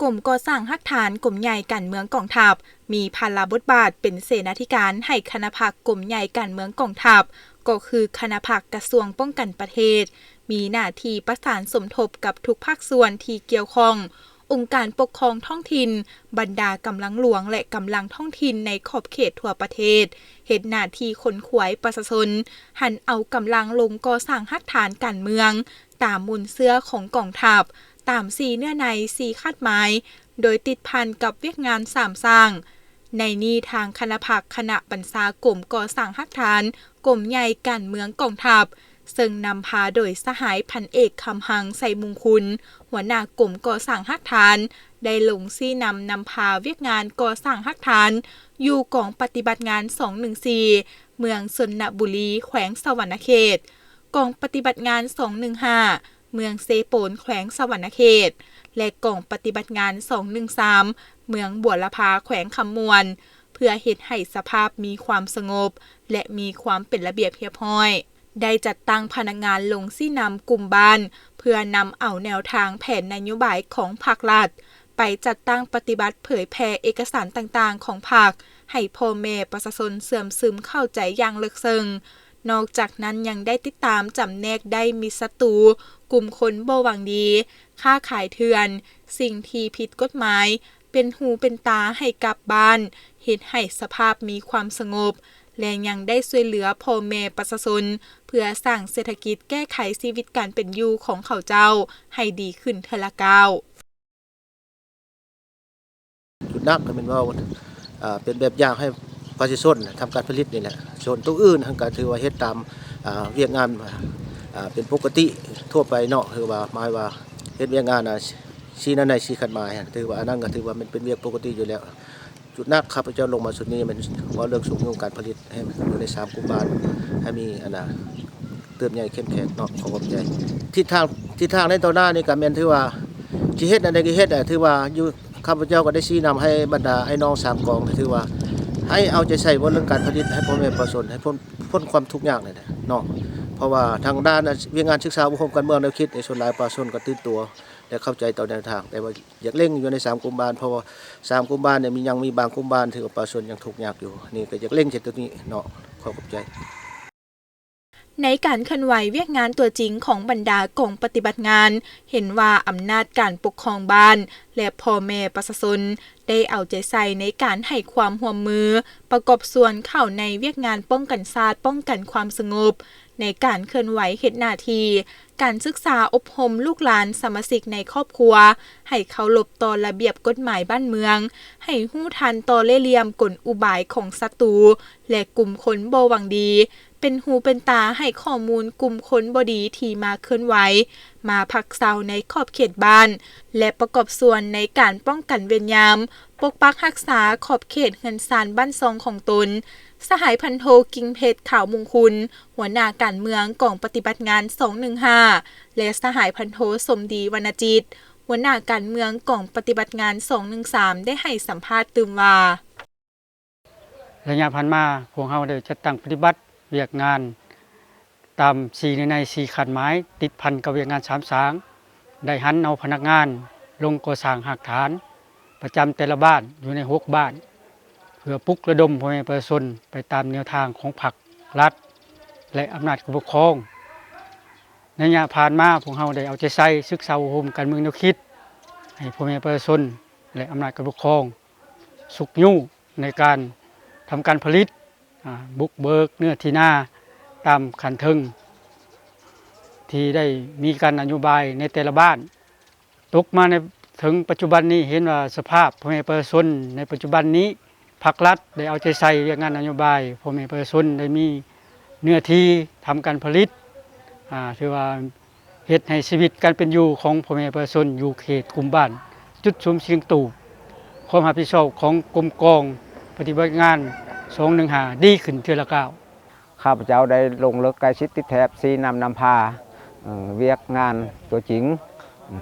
ກົມກໍ່ສ້າງຮາກຖານ ກົມໃຫຍ່ການເມືອງກອງທັບ ມີພາລະບົດບາດເປັນເສນາທິການໃຫ້ຄະນະພັກກົມໃຫຍ່ການເມືອງກອງທັບ ກໍຄືຄະນະພັກກະຊວງປ້ອງກັນປະເທດ, ມີໜ້າທີ່ປະສານສົມທົບກັບທຸກພາກສ່ວນທີ່ກ່ຽວຂ້ອງ, ອົງການປົກຄອງທ້ອງຖິ່ນ, ບັນດາກຳລັງຫຼວງ ແລະ ກຳລັງທ້ອງຖິ່ນໃນຂອບເຂດທົ່ວປະເທດ, ເຮັດໜ້າທີ່ຂົນຂວາຍປະຊາຊົນ, ຫັນເອົາກຳລັງລົງກໍ່ສ້າງຮາກຖານການເມືອງ ຕາມມູນເຊື້ອຂອງກອງທັບ, ຕາມສີ່ເນື້ອໃນ ສີ່ຄາດໝາຍ, ໂດຍຕິດພັນກັບວຽກງານສາມສ້າງ. ໃນນີ້ທາງຄະນະພັກຄະນະບັນຊາກົມກໍ່ສ້າງຮາກຖານ ກົມໃຫຍ່ການເມືອງກອງທັບ ເຊິ່ງນຳພາໂດຍສະຫາຍພັນເອກ ຄຳຮັງ ໄຊມຸງຄຸນ ຫົວໜ້າກົມກໍ່ສ້າງຮາກຖານ ໄດ້ລົງຊີ້ນຳນຳພາວຽກງານກໍ່ສ້າງຮາກຖານ ຢູ່ກອງປະຕິບັດງານສອງໜຶ່ງສີ່ ເມືອງຊົນນະບູລີ ແຂວງສະຫວັນນະເຂດ, ກອງປະຕິບັດງານສອງໜຶ່ງຫ້າ ເມືອງເຊໂປນ ແຂວງສະຫວັນນະເຂດ ແລະ ກອງປະຕິບັດງານສອງໜຶ່ງສາມ ເມືອງບົວລະພາ ແຂວງຄຳມ່ວນ ເພື່ອເຮັດໃຫ້ສະພາບມີຄວາມສະຫງົບ ແລະ ມີຄວາມເປັນລະບຽບຮຽບຮ້ອຍ. ໄດ້ຈັດຕັ້ງພະນັກງານລົງຊີ້ນຳກຸ່ມບ້ານ ເພື່ອນຳເອົາແນວທາງແຜນນະໂຍບາຍຂອງພັກລັດ ໄປຈັດຕັ້ງປະຕິບັດເຜີຍແຜ່ເອກະສານຕ່າງໆຂອງພັກ ໃຫ້ພໍ່ແມ່ປະຊາຊົນເຊື່ອມຊຶມເຂົ້າໃຈຢ່າງເລິກເຊິ່ງ. ນອກຈາກນັ້ນຍັງໄດ້ຕິດຕາມຈຳແນກໄດ້ມິດສັດຕູ, ກຸ່ມຄົນບໍ່ຫວັງດີ, ຄ້າຂາຍເຖື່ອນ, ສິ່ງທີ່ຜິດກົດໝາຍ, ເປັນຫູເປັນຕາໃຫ້ກັບບ້ານ, ເຮັດໃຫ້ສະພາບມີຄວາມສະຫງົບ ແລະ ຍັງໄດ້ຊ່ວຍເຫຼືອພໍ່ແມ່ປະຊາຊົນ ເພື່ອສ້າງເສດຖະກິດແກ້ໄຂຊີວິດການເປັນຢູ່ຂອງເຂົາເຈົ້າໃຫ້ດີຂຶ້ນເທື່ອລະກ້າວ. ຈຸດໜັກກໍແມ່ນວ່າ ອ່າ ເປັນແບບຢ່າງໃຫ້ປະຊາຊົນທຳການຜະລິດນີ້ແຫຼະ. ສ່ວນໂຕອື່ນຫັ້ນກໍຖືວ່າເຮັດຕາມ ອ່າ ວຽກງານ ອ່າ ເປັນປົກກະຕິທົ່ວໄປເນາະ, ຄືວ່າໝາຍວ່າເຮັດວຽກງານ ອ່າ ສີ່ແນວໃນ ສີ່ຄາດໝາຍ, ຖືວ່າອັນນັ້ນກໍຖືວ່າມັນເປັນວຽກປົກກະຕິຢູ່ແລ້ວ. ຈຸດໜັກຂ້າພະເຈົ້າລົງມາຊຸດນີ້ແມ່ນເວົ້າເລື່ອງຊຸກຍູ້ການຜະລິດໃຫ້ຢູ່ໃນສາມກຸ່ມບ້ານ ໃຫ້ມີອັນນ່າ ເຕີບໃຫຍ່ເຂັ້ມແຂງເນາະ. ຂໍຂອບໃຈ. ທິດທາງ ທິດທາງໃນຕໍ່ໜ້ານີ້ກໍແມ່ນຖືວ່າຊິເຮັດອັນໃດກໍເຮັດ ຖືວ່າຢູ່ ຂ້າພະເຈົ້າກໍໄດ້ຊີ້ນຳໃຫ້ບັນດາອ້າຍນ້ອງສາມກອງ ຖືວ່າໃຫ້ເອົາໃຈໃສ່ເວົ້າເລື່ອງການຜະລິດໃຫ້ພໍ່ແມ່ປະຊາຊົນ ໃຫ້ພົ້ນ ພົ້ນຄວາມທຸກຍາກນີ້ແຫຼະເນາະ. ເພາະວ່າທາງດ້ານວຽກງານສຶກສາອົບຮົມການເມືອງແນວຄິດ ໃນສ່ວນຫຼາຍປະຊາຊົນກໍຕື່ນຕົວ ແລະ ເຂົ້າໃຈຕໍ່ແນວທາງ, ແຕ່ວ່າຢາກເລັ່ງຢູ່ໃນສາມກຸ່ມບ້ານ ເພາະວ່າສາມກຸ່ມບ້ານນີ້ມີ ຍັງມີບາງກຸ່ມບ້ານທີ່ວ່າປະຊາຊົນຍັງທຸກຍາກຢູ່. ນີ້ກໍຢາກເລັ່ງເຮັດຕົວນີ້ເນາະ. ຂໍຂອບໃຈ. ໃນການເຄື່ອນໄຫວວຽກງານຕົວຈິງຂອງບັນດາກອງປະຕິບັດງານ ເຫັນວ່າອຳນາດການປົກຄອງບ້ານ ແລະ ພໍ່ແມ່ປະຊາຊົນ ໄດ້ເອົາໃຈໃສ່ໃນການໃຫ້ຄວາມຮ່ວມມື ປະກອບສ່ວນເຂົ້າໃນວຽກງານປ້ອງກັນຊາດ, ປ້ອງກັນຄວາມສະຫງົບ, ໃນການເຄື່ອນໄຫວເຮັດໜ້າທີ່, ການສຶກສາອົບຮົມລູກຫຼານສະມາຊິກໃນຄອບຄົວ ໃຫ້ເຄົາລົບຕໍ່ລະບຽບກົດໝາຍບ້ານເມືອງ, ໃຫ້ຮູ້ທັນຕໍ່ເລ່ຫຼ່ຽມກົນອຸບາຍຂອງສັດຕູ ແລະ ກຸ່ມຄົນບໍ່ຫວັງດີ, ເປັນຫູເປັນຕາໃຫ້ຂໍ້ມູນກຸ່ມຄົນບໍ່ດີທີ່ມາເຄື່ອນໄຫວ, ມາພັກເຊົາໃນຂອບເຂດບ້ານ ແລະ ປະກອບສ່ວນໃນການປ້ອງກັນເວນຍາມ, ປົກປັກຮັກສາຂອບເຂດເຮືອນຊານບ້ານຊ່ອງຂອງຕົນ. ສະຫາຍພັນໂທ ກິ່ງເພັດ ຂາວມຸງຄຸນ ຫົວໜ້າການເມືອງກອງປະຕິບັດງານສອງໜຶ່ງຫ້າ ແລະ ສະຫາຍພັນໂທ ສົມດີ ວັນນະຈິດ ຫົວໜ້າການເມືອງກອງປະຕິບັດງານສອງໜຶ່ງສາມ ໄດ້ໃຫ້ສຳພາດຕື່ມວ່າ ໄລຍະຜ່ານມາ ພວກເຮົາໄດ້ຈັດຕັ້ງປະຕິບັດວຽກງານຕາມສີ່ເນື້ອໃນ ສີ່ຄາດໝາຍ ຕິດພັນກັບວຽກງານສາມສ້າງ, ໄດ້ຫັນເອົາພະນັກງານລົງກໍ່ສ້າງຮາກຖານປະຈຳແຕ່ລະບ້ານ ຢູ່ໃນຫົກບ້ານ ເພື່ອປຸກລະດົມພໍ່ແມ່ປະຊາຊົນໄປຕາມແນວທາງຂອງພັກລັດ ແລະ ອຳນາດການປົກຄອງ. ໃນໄລຍະຜ່ານມາ ພວກເຮົາໄດ້ເອົາໃຈໃສ່ສຶກສາອົບຮົມການເມືອງແນວຄິດ ໃຫ້ພໍ່ແມ່ປະຊາຊົນ ແລະ ອຳນາດການປົກຄອງ ຊຸກຍູ້ໃນການທຳການຜະລິດ, ອາ, ບຸກເບີກເນື້ອທີ່ນາຕາມຂັ້ນເທິງ ທີ່ໄດ້ມີການນະໂຍບາຍໃນແຕ່ລະບ້ານ. ຕົກມາໃນເຖິງປັດຈຸບັນນີ້ ເຫັນວ່າສະພາບພໍ່ແມ່ປະຊາຊົນໃນປັດຈຸບັນນີ້ ພັກລັດໄດ້ເອົາໃຈໃສ່ວຽກງານນະໂຍບາຍ, ພໍ່ແມ່ປະຊາຊົນໄດ້ມີເນື້ອທີ່ທຳການຜະລິດ, ອາ, ຖືວ່າເຮັດໃຫ້ຊີວິດການເປັນຢູ່ຂອງພໍ່ແມ່ປະຊາຊົນຢູ່ເຂດກຸ່ມບ້ານຈຸດສຸມເສຍງຕູບ, ຄວາມຮັບຜິດຊອບຂອງກົມກອງປະຕິບັດງານສອງໜຶ່ງຫ້າ ດີຂຶ້ນເທື່ອລະກ້າວ. ຂ້າພະເຈົ້າໄດ້ລົງເລິກໃກ້ຊິດຕິດແທບ ຊີ້ນຳນຳພາ ເອີ ວຽກງານຕົວຈິງ,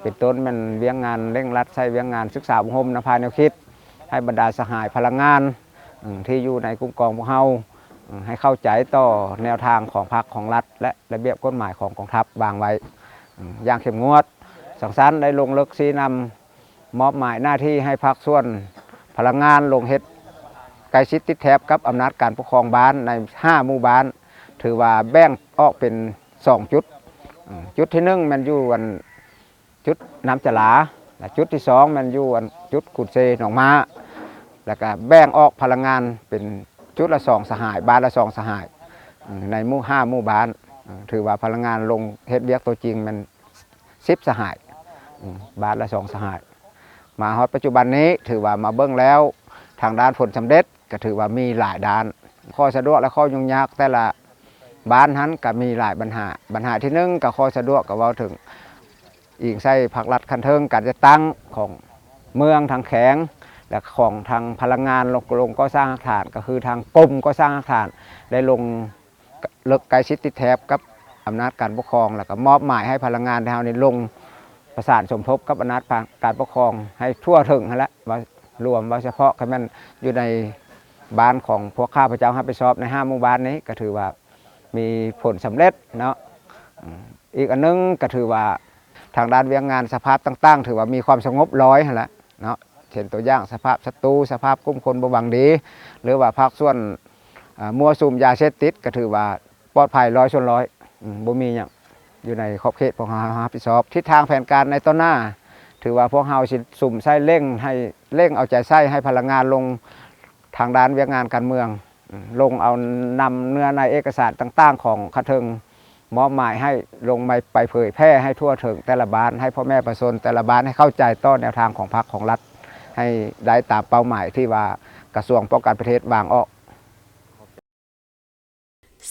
ເປັນຕົ້ນແມ່ນວຽກງານເລັ່ງລັດໃຊ້ວຽກງານສຶກສາອົບຮົມນຳພາແນວຄິດ ໃຫ້ບັນດາສະຫາຍພະນັກງານ ເອີ ທີ່ຢູ່ໃນກຸ່ມກອງພວກເຮົາ ເອີ ໃຫ້ເຂົ້າໃຈຕໍ່ແນວທາງຂອງພັກຂອງລັດ ແລະ ລະບຽບກົດໝາຍຂອງກອງທັບວາງໄວ້ ເອີ ຢ່າງເຂັ້ມງວດ. ຈັ່ງຊັ້ນໄດ້ລົງເລິກຊີ້ນຳ ມອບໝາຍໜ້າທີ່ໃຫ້ພາກສ່ວນພະລັງງານລົງເຮັດໃກ້ຊິດຕິດແທບກັບອຳນາດການປົກຄອງບ້ານໃນຫ້າໝູ່ບ້ານ, ຖືວ່າແບ່ງອອກເປັນສອງຈຸດ. ອາ ຈຸດທີໜຶ່ງແມ່ນຢູ່ອັນ ຈຸດນ້ຳຈະລາ ແລະ ຈຸດທີສອງແມ່ນຢູ່ອັນຈຸດກຸນເຊໜອງມ້າ ແລ້ວກະແບ່ງອອກພະລັງງານເປັນຈຸດລະສອງສະຫາຍ, ບ້ານລະສອງສະຫາຍ ໃນໝູ່ຫ້າໝູ່ບ້ານ. ຖືວ່າພະລັງງານລົງເຮັດວຽກຕົວຈິງແມ່ນສິບສະຫາຍ, ບ້ານລະສອງສະຫາຍ. ມາຮອດປັດຈຸບັນນີ້ ຖືວ່າມາເບິ່ງແລ້ວ ທາງດ້ານຜົນສຳເລັດ ກໍຖືວ່າມີຫຼາຍດ້ານ. ຂໍ້ສະດວກ ແລະ ຂໍ້ຫຍຸ້ງຍາກແຕ່ລະບ້ານຫັ້ນກໍມີຫຼາຍບັນຫາ. ບັນຫາທີໜຶ່ງກໍຂໍ້ສະດວກ ກໍເວົ້າເຖິງອີງໃສ່ພາກລັດຂັ້ນເທິງ ການຈັດຕັ້ງຂອງເມືອງທາງແຂວງ ແລະ ຂອງທາງພະລັງງານລົງ ລົງກໍ່ສ້າງຮາກຖານ ກໍຄືທາງກົມກໍ່ສ້າງຮາກຖານ ໄດ້ລົງເລິກໃກ້ຊິດຕິດແທບກັບອຳນາດການປົກຄອງ ແລ້ວກໍມອບໝາຍໃຫ້ພະລັງງານເຮົານີ້ລົງປະສານສົມທົບກັບອຳນາດການປົກຄອງໃຫ້ທົ່ວເຖິງຫັ້ນແຫຼະ. ວ່າລວມ ວ່າສະເພາະຄັນແມ່ນຢູ່ໃນບ້ານຂອງພວກຂ້າພະເຈົ້າຮັບຜິດຊອບໃນຫ້າໝູ່ບ້ານນີ້ ກໍຖືວ່າມີຜົນສຳເລັດເນາະ. ອາ ອີກອັນໜຶ່ງກໍຖືວ່າທາງດ້ານວຽກງານສະພາບຕ່າງໆ ຖືວ່າມີຄວາມສະຫງົບຮ້ອຍຫັ້ນແຫຼະເນາະ. ເຊັ່ນຕົວຢ່າງສະພາບສັດຕູ, ສະພາບກຸ່ມຄົນບໍ່ຫວັງດີ ຫຼືວ່າພາກສ່ວນ ອາ ມົ້ວສຸມຢາເສບຕິດ ກໍຖືວ່າປອດໄພຮ້ອຍສ່ວນຮ້ອຍ. ອາ ບໍ່ມີຫຍັງຢູ່ໃນຂອບເຂດພວກເຮົາຮັບຜິດຊອບ. ທິດທາງແຜນການໃນຕໍ່ໜ້າ ຖືວ່າພວກເຮົາຊິສຸມໃສ່ເລັ່ງ ໃຫ້ເລັ່ງເອົາໃຈໃສ່ໃຫ້ພະລັງງານລົງທາງດ້ານວຽກງານການເມືອງ ອາ ລົງເອົານຳເນື້ອໃນເອກະສານຕ່າງໆຂອງຂັ້ນເທິງ ມອບໝາຍໃຫ້ລົງໄປເຜີຍແຜ່ໃຫ້ທົ່ວເຖິງແຕ່ລະບ້ານ ໃຫ້ພໍ່ແມ່ປະຊາຊົນແຕ່ລະບ້ານໃຫ້ເຂົ້າໃຈຕໍ່ແນວທາງຂອງພັກຂອງລັດ ໃຫ້ໄດ້ຕາມເປົ້າໝາຍທີ່ວ່າກະຊວງປ້ອງກັນປະເທດວາງອອກ.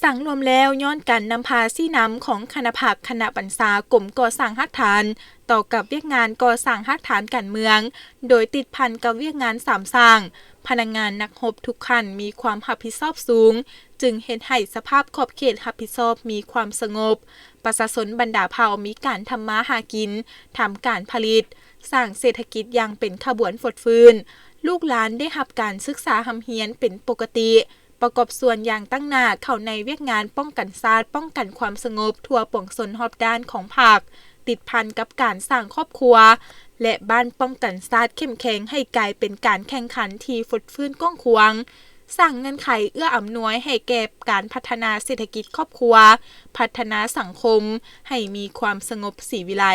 ສັງລວມແລ້ວ ຍ້ອນການນຳພາຊີ້ນຳຂອງຄະນະພັກ, ຄະນະບັນຊາກົມກໍ່ສ້າງຮາກຖານ ຕໍ່ກັບວຽກງານກໍ່ສ້າງຮາກຖານການເມືອງ ໂດຍຕິດພັນກັບວຽກງານສາມສ້າງ, ພະນັກງານນັກຮົບທຸກຂັ້ນມີຄວາມຮັບຜິດຊອບສູງ, ຈຶ່ງເຮັດໃຫ້ສະພາບຂອບເຂດຮັບຜິດຊອບມີຄວາມສະຫງົບ, ປະຊາຊົນບັນດາເຜົ່າມີການທຳມາຫາກິນ, ທຳການຜະລິດ, ສ້າງເສດຖະກິດຢ່າງເປັນຂະບວນຟົດຟື້ນ, ລູກຫຼານໄດ້ຮັບການສຶກສາຮ່ຳຮຽນເປັນປົກກະຕິ, ປະກອບສ່ວນຢ່າງຕັ້ງໜ້າເຂົ້າໃນວຽກງານປ້ອງກັນຊາດ, ປ້ອງກັນຄວາມສະຫງົບທົ່ວປວງຊົນຮອບດ້ານຂອງພັກ, ຕິດພັນກັບການສ້າງຄອບຄົວ ແລະ ບ້ານປ້ອງກັນຊາດເຂັ້ມແຂງໃຫ້ກາຍເປັນການແຂ່ງຂັນທີ່ຟົດຟື້ນກວ້າງຂວາງ, ສ້າງເງື່ອນໄຂເອື້ອອຳນວຍໃຫ້ແກ່ການພັດທະນາເສດຖະກິດຄອບຄົວ, ພັດທະນາສັງຄົມໃຫ້ມີຄວາມສະຫງົບສີວິໄລ.